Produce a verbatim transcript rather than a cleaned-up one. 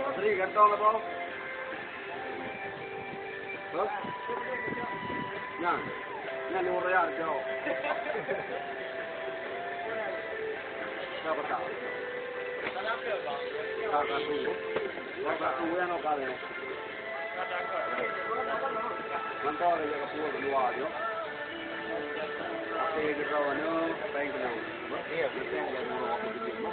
Asri, gantong apa? Hah? Nyan. Nyan ni urang jauh. Siapa tahu? Kakak tu. Kakak tu yang nak kali. Mantap ada yang keluar keluar je. Tapi kita ni pengen kenal. Iya, kita yang mau apa gitu.